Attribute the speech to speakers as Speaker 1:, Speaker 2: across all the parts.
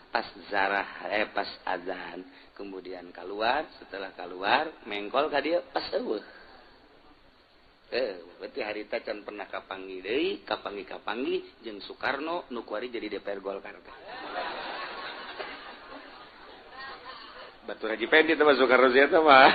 Speaker 1: Pas zarah pas azan kemudian keluar, setelah keluar mengkol ka dieu pas eueuh. Berarti harita can pernah kapanggih deui, kapanggih-kapanggih jeung Soekarno nu kuari jadi DPR Golkar. Batur Haji Pendi teh mah Soekarno sia teh mah.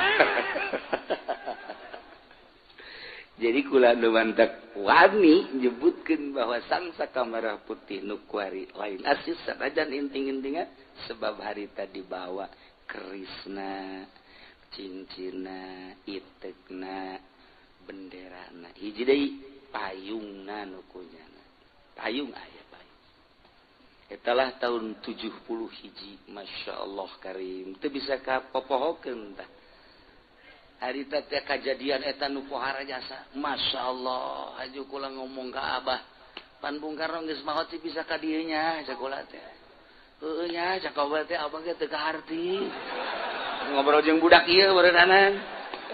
Speaker 1: Jadi kula nu mantak wani nyebutkeun bahwa sang saka merah putih nu kuari lain asis sanajan inting-intingan sebab harita dibawa kerisna, cincinna, itekna, benderana. Hiji deui payungna nu kunyana. Payung aya payung. Etalah tahun 70 hiji, Masya Allah karim. Teu bisa kapopohokeun tah. Harita teh kajadian eta nu pohara jasa. Masya Allah, haju kula ngomong ka Abah. Pan Bung Karno geus maot sih bisa ka dieu nya sakola teh. Heueuh nya sakola teh abah ge teu kaharti. Ngobrol jeung budak ieu barenanan.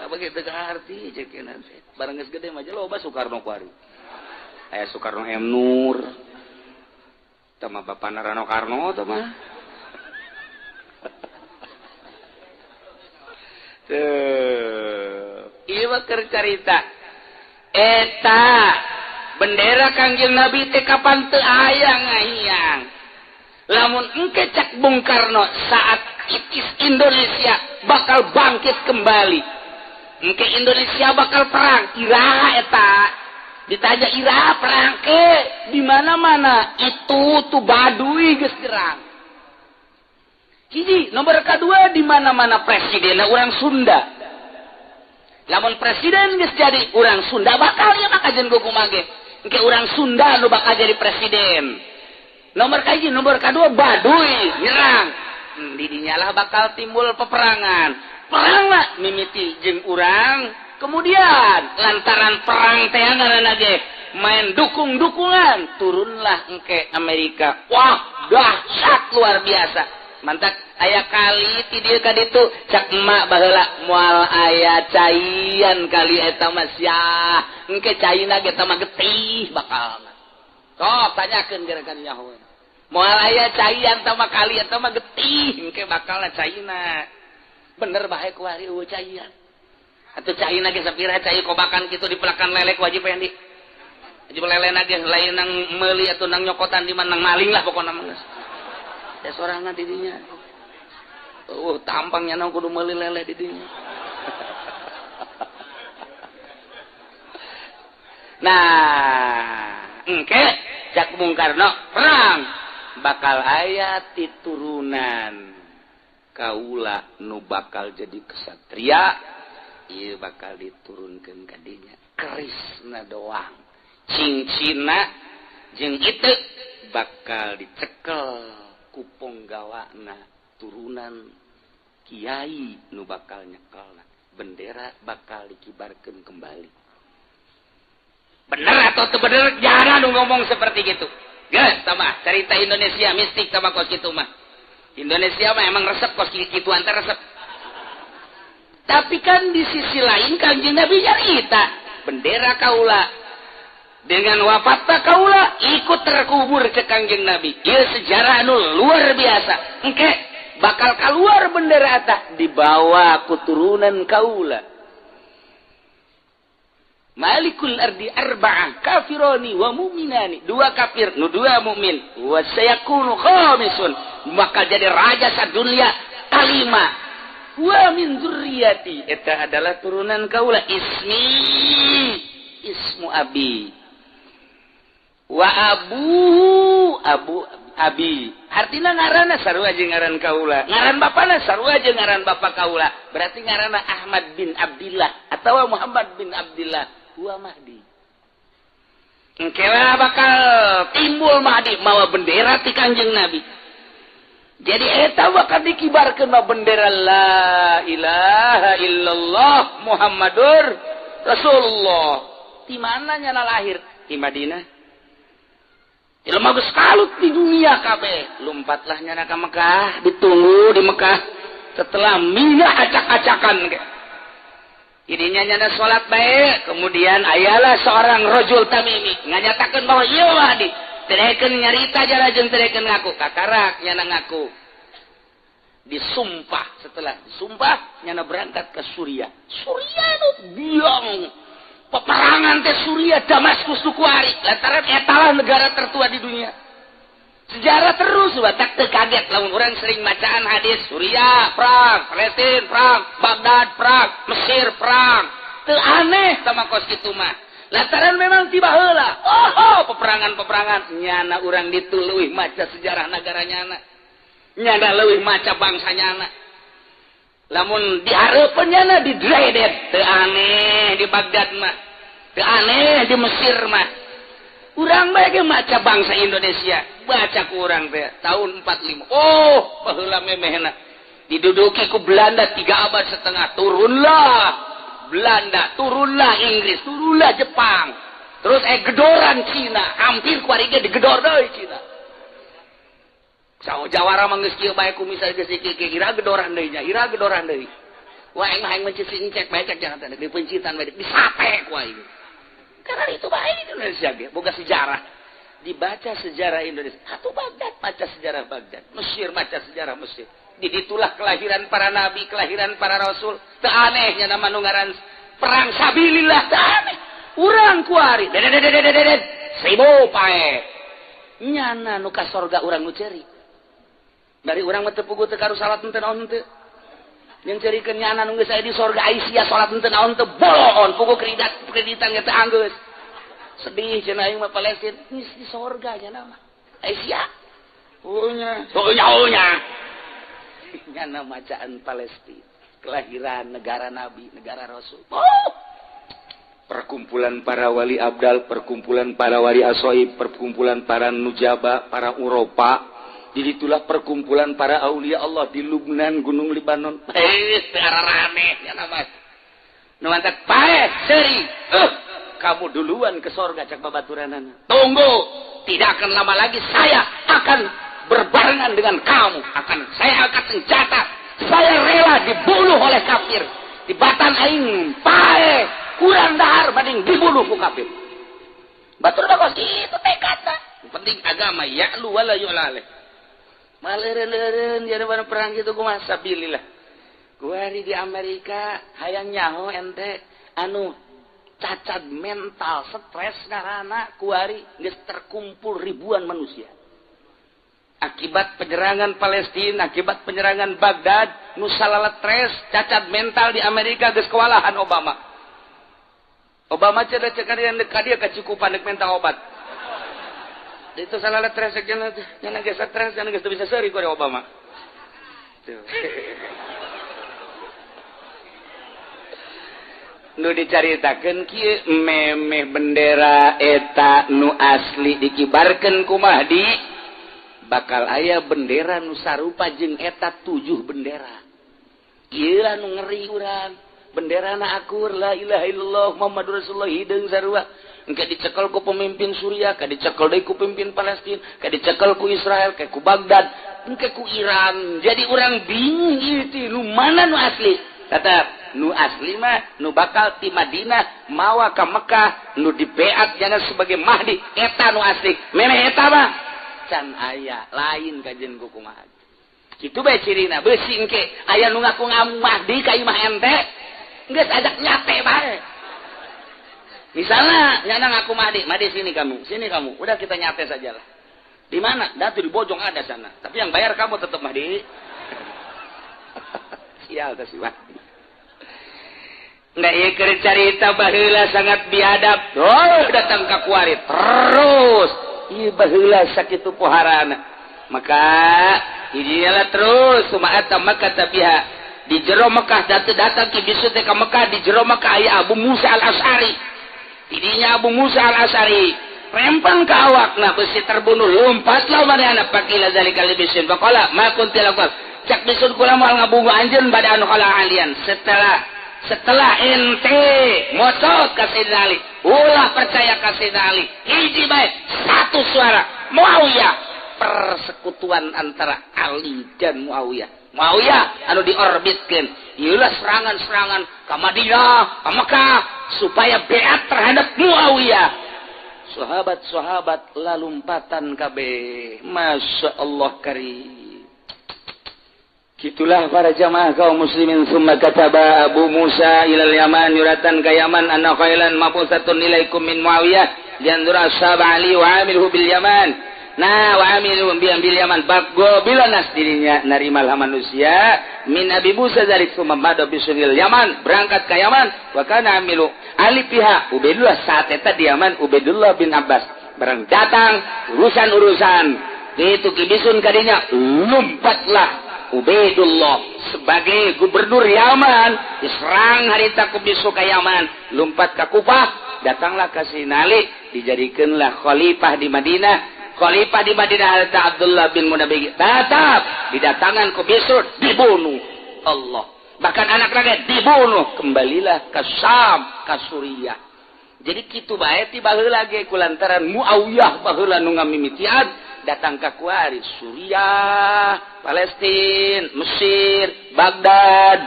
Speaker 1: Abah ge teu kaharti ceuk teh. Barang geus gede mah loba Soekarno kuari. Aya Soekarno M Nur. Tah mah bapana Rano Karno tah mah. Tuh, ieu mah keur carita. Eta bendera Kangjeng Nabi teh kapan teu aya ngahiyang. Lamun engke cak Bung Karno saat itis Indonesia bakal bangkit kembali. Engke Indonesia bakal perang, iraha eta. Ditanya iraha perang ke di mana-mana itu tuh Baduy geus nyerang. Hiji, nomor kedua di mana-mana presidenna urang Sunda. Lamun presiden geus jadi urang Sunda bakal ya maka jeung kumaha ge. Engke urang Sunda nu bakal jadi presiden. Nomor kahiji, nomor kedua Baduy nyerang. Di dinyalah bakal timbul peperangan. Perang lah mimiti jeung urang, kemudian lantaran perang teh ngaranna ge main dukung-dukungan, turunlah engke Amerika. Wah, dahsyat luar biasa. Mantak aya kali ti dieu ka ditu cak emak baheula moal aya caian kali eta mah sia. Engke caina ge mah getih bakal. Sok tanyakeun gerakan nyaho. Moal aya caian tah mah kali eta mah getih engke bakalna caina. Bener bae kuari eueuh caian. Atuh caina ge sapira cai kobakan kitu dipelakan lelek wajib Pendi. Wajib lelena ge lain nang meuli atuh nang nyokotan di mana nang maling lah pokona mah geus. Ya sorangan didinya. Tampangnya nang kudu meuli lele didinya. Nah, engke cak Bung Karno perang bakal aya titurunan kaula nu bakal jadi kesatria, ieu bakal diturunkeun ka dinya. Kerisna doang, cincina jeung itu bakal dicekel kupong gawana turunan kiai nu bakal nyekelna, bendera bakal dikibarkeun kembali. Bener atau teu bener jarang nu ngomong seperti gitu. Geus tah cerita Indonesia mistik tah kos kitu mah. Indonesia mah emang resep kos kituan teh resep. Tapi kan di sisi lain Kangjeng Nabi nyarita bendera kaula dengan wafatna kaula ikut terkubur ke Kangjeng Nabi. Ieu sejarah anu luar biasa. Engke bakal keluar bendera eta dibawa ku turunan kaula. Malikul ardi arba'ah kafironi wa mu'minani. Dua kafir nu dua mukmin. Wa sayakunu khamisun. Bakal jadi raja sadunia kalima. Wa min dzurriyyati. Eta adalah turunan kaula. Ismi ismu abi. Wa abuhu abu abi. Artina ngaranna sarua jeung ngaran kaula. Ngaran bapana sarua jeung ngaran bapa kaula. Berarti ngaranna Ahmad bin Abdillah atawa Muhammad bin Abdillah. Wa Mahdi. Engkelah bakal timbul Mahdi mawa bendera ti Kangjeng Nabi. Jadi eta bakal dikibarkeun ma bendera la ilaha illallah Muhammadur Rasulullah. Di mana nyana lahir? Di Madinah. Jelema geus kalut di dunia kabeh. Lompatlah nyana ka Mekah, ditunggu di Mekah setelah minah acak-acakan ge. Ininya nyana salat baik, kemudian ayalah seorang rajul tamimi nganyatakeun bahwa ieu Mahdi. Teu nyarita jara jeung teu ngaku kakarak nyana ngaku. Disumpah, setelah disumpah nyana berangkat ke Suriah. Suriah nu biang peperangan teh Suriah Damaskus nu kuari lantaran eta lah negara tertua di dunia. Sejarah terus batak teu kaget lamun urang sering macaan hadis Suriah perang, Palestina perang, Baghdad perang, Mesir perang. Teu aneh tama kos kitu mah. Lantaran memang tiba heula. Oh, peperangan-peperangan nyana urang ditu leuwih maca sejarah negara nyana. Nyana leuwih maca bangsa nyana. Lamun dihareupeun nyana didredet teu aneh di Baghdad mah. Teu aneh di Mesir mah. Urang bae ge maca bangsa Indonesia, baca ku urang teh tahun 45. Oh, baheula memehna diduduki ku Belanda 3 abad setengah, turunlah Belanda, turunlah Inggris, turunlah Jepang. Terus gedoran Cina, hampir kuari ge digedor deui Cina. Sao jawara mah geus kieu bae ku misal geus kieu ira gedoran deui nya, ira gedoran deui. Wah aing mah aing mencit cek bae cek jangan di pencitan bae disate ku aing. Karena itu bae Indonesia ge boga sejarah. Dibaca sejarah Indonesia, atuh Baghdad baca sejarah Baghdad, Mesir baca sejarah Mesir. Di ditulah kelahiran para nabi, kelahiran para rasul. Teu aneh nya nama nu ngaran perang sabilillah teu aneh. Urang kuari dedet seribu pae. Nyana nu ka sorga urang nu ceri. Dari urang mah teu puguh teu karu salat henteu naon henteu. Yang cerikeun nyana nu geus aya di sorga Aisyah salat henteu naon teu boloon puguh kreditan kreditan ge teu anggeus. Sedih cenah aing mah Palestina geus di sorga nyana mah. Aisyah. Heunya, heunya heunya. Nyana macaan Palestina, kelahiran negara nabi, negara rasul. Oh! Perkumpulan para wali abdal, perkumpulan para wali asoib, perkumpulan para nujaba, para Uropa. Jadi itulah perkumpulan para aulia Allah di Lubnan, Gunung Libanon. Teu ararane nyana mah. Nu mantak paeh seuri. Kamu duluan ke sorga cak babaturanana. Tunggu, tidak akan lama lagi saya akan berbarengan dengan kamu, akan saya angkat senjata, saya rela dibunuh oleh kafir. Di batan aing paeh kurang dahar banding dibunuh ku kafir. Batur kos kitu tekadna. Penting agama ya'lu wala yu'la alaih. Maleureun-leureun jadi perang kitu kumaha sabilillah. Kuari di Amerika hayang nyaho ente anu cacat mental, stres karena kuari geus terkumpul ribuan manusia. Akibat penyerangan Palestina, akibat penyerangan Baghdad, nu salala stres, cacat mental di Amerika geus kewalahan Obama. Obama cenah cek ka dia kacukupan deuk minta obat. Itu salala stres cenah nya geus stres cenah geus teu bisa seuri ku Obama. Tuh. Nu dicaritakeun kieu memeh bendera eta nu asli dikibarkeun ku Mahdi bakal aya bendera nu sarupa jeung eta 7 bendera. Ieu lah nu ngeri urang. Benderana akur la ilaha illallah Muhammadur Rasulullah hideung sarua. Engke dicekel ku pemimpin Suriah, ka dicekel deui ku pemimpin Palestina, ka dicekel ku Israel, ka ku Baghdad, engke ku Iran. Jadi urang bingung ieu teh nu mana nu asli. Tetap nu asli mah nu bakal ti Madinah mawa ka Mekah nu dibeat jana sebagai Mahdi eta nu asli. Memeh eta mah can aya lain kajian ku kumaha. Kitu bae cirina beusi engke aya nu ngaku Mahdi ka imah ente geus ajak nyate bae. Misalnya nyana ngaku Mahdi, Mahdi sini kamu, udah kita nyate sajalah. Di mana? Datu di Bojong ada sana. Tapi yang bayar kamu tetap Mahdi. Sial teh si Mahdi. Nggak ieu keur carita baheula sangat biadab. Oh, datang ka kuari terus. Ieu baheula sakitu poharana. Maka hijielah terus sumaata Makkah tabiha. Di jero Mekah datang ki bisu teh ka Mekah di jero Mekah aya Abu Musa Al-Asy'ari. Tidinya Abu Musa Al-Asy'ari rempang ka awakna besi terbunuh lompatlah manehna pakila zalika libisin faqala ma kunti lakukan. Cak bisun kula moal ngabungu anjeun bada anu kala alian setelah ente mocot ka Sayyidina Ali ulah percaya ka Sayyidina Ali hiji bae satu suara Muawiyah, persekutuan antara Ali dan Muawiyah. Muawiyah anu diorbitkeun ieulah serangan-serangan ka Madinah ka Mekah supaya beat terhadap Muawiyah Sahabat-sahabat lalumpatan kabeh. Masya Allah karim. Gitulah para jamaah kaum muslimin. Summa kataba Abu Musa ilal Yaman, yuratan ka Yaman anna khailan mabusatun ilaikum min Muawiyah lianzura ashab Ali wa amilhu bil Yaman. Nah, wa amilu bil Yaman bago bila nas dirinya narimalah manusia min Abi Musa zalik summa mada bisunil Yaman, berangkat ke Yaman wa kana amilu Ali pihak Ubaidullah saat eta di Yaman Ubaidullah bin Abbas barang datang urusan-urusan itu kibisun kadinya lompatlah Ubaidullah sebagai gubernur Yaman diserang harita ku bisu ka Yaman lompat ka Kufah datanglah ka Sinali dijadikanlah khalifah di Madinah. Khalifah di Madinah harita Abdullah bin Munabbih tetap didatangan ku bisu dibunuh Allah, bahkan anak rakyat dibunuh, kembalilah ke Syam ke Suriah. Jadi kitu bae ti baheula ge kulantaran Muawiyah baheula nu ngamimitian datang ka kuari Suriah, Palestina, Mesir, Baghdad,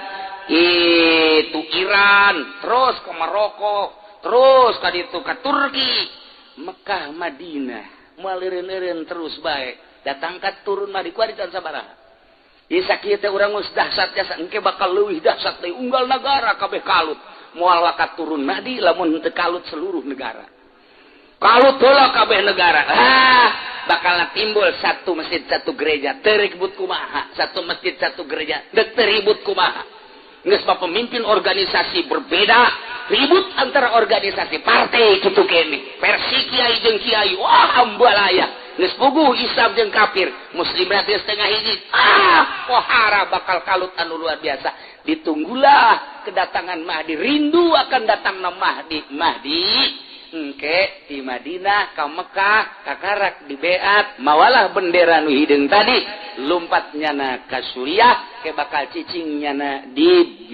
Speaker 1: itu Iran, terus ke Maroko, terus ka ditu ka Turki, Mekah, Madinah, moal eureun-eureun terus bae. Datang ka turun mah di kuari can sabaraha. Ieu sakieu teh urang geus dahsyat jasa engke bakal leuwih dahsyat deui unggal nagara kabeh kalut. Moal wakat turun Mahdi lamun henteu kalut seluruh negara. Kalut heula kabeh negara. Ah, bakal timbul satu masjid satu gereja teribut kumaha, satu masjid satu gereja teribut kumaha. Geus mah pemimpin organisasi berbeda, ribut antara organisasi partai kitu kene. Versi kiai jeung kiai, wah ambalaya. Geus puguh Islam jeung kafir, muslim berarti setengah hiji. Ah, pohara bakal kalut anu luar biasa. Ditunggulah kedatangan Mahdi, rindu akan datangna Mahdi. Mahdi engke di Madinah ka Mekah kakarak di beat mawalah bendera nu hideung tadi lompat nyana ka Suriah ke bakal cicing nyana di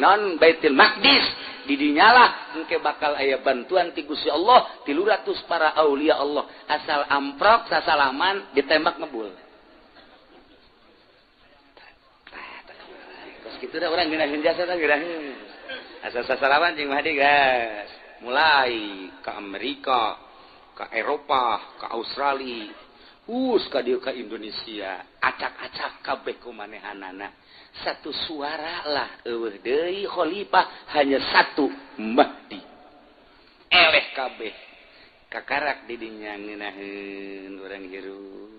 Speaker 1: non Baitul Maqdis didinyalah engke bakal aya bantuan ti Gusti Allah 300 para aulia Allah asal amprok sasalaman ditembak ngebul. Terus kitu da urang geunaheun jasa teh geunaheun asal sasalaman jeung Mahdi gas mulai ke Amerika, ke Eropa, ke Australia, ka dieu ka Indonesia, acak-acak kabeh ku manehanana. Satu suara lah eueuh deui khalifah hanya satu Mahdi. Eleh kabeh kakarak di dinya ngeunaheun urang hirup.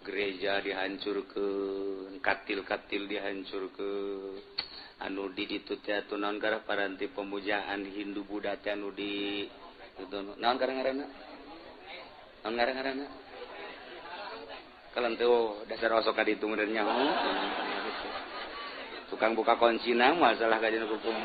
Speaker 1: Gereja dihancurkeun, katil-katil dihancurkeun. Anu di ditu teh atuh naon karah paranti pemujaan Hindu Buddha teh anu di naon karah ngaranna? Naon karah ngaranna? Kalan teh oh, dasar osok ka ditu meureun nya. Tukang buka kuncina masalah ka dina kupung.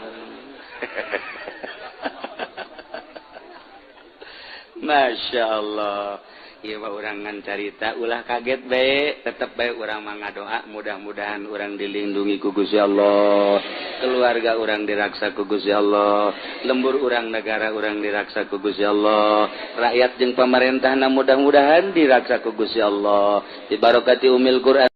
Speaker 1: Masya Allah. Ieu mah urang ngan carita ulah kaget bae, tetep bae urang mah ngadoa mudah-mudahan urang dilindungi ku Gusti Allah, keluarga urang diraksa ku Gusti Allah, lembur urang negara urang diraksa ku Gusti Allah, rakyat jeung pamarentahna mudah-mudahan diraksa ku Gusti Allah. Bi barakati umil Quran.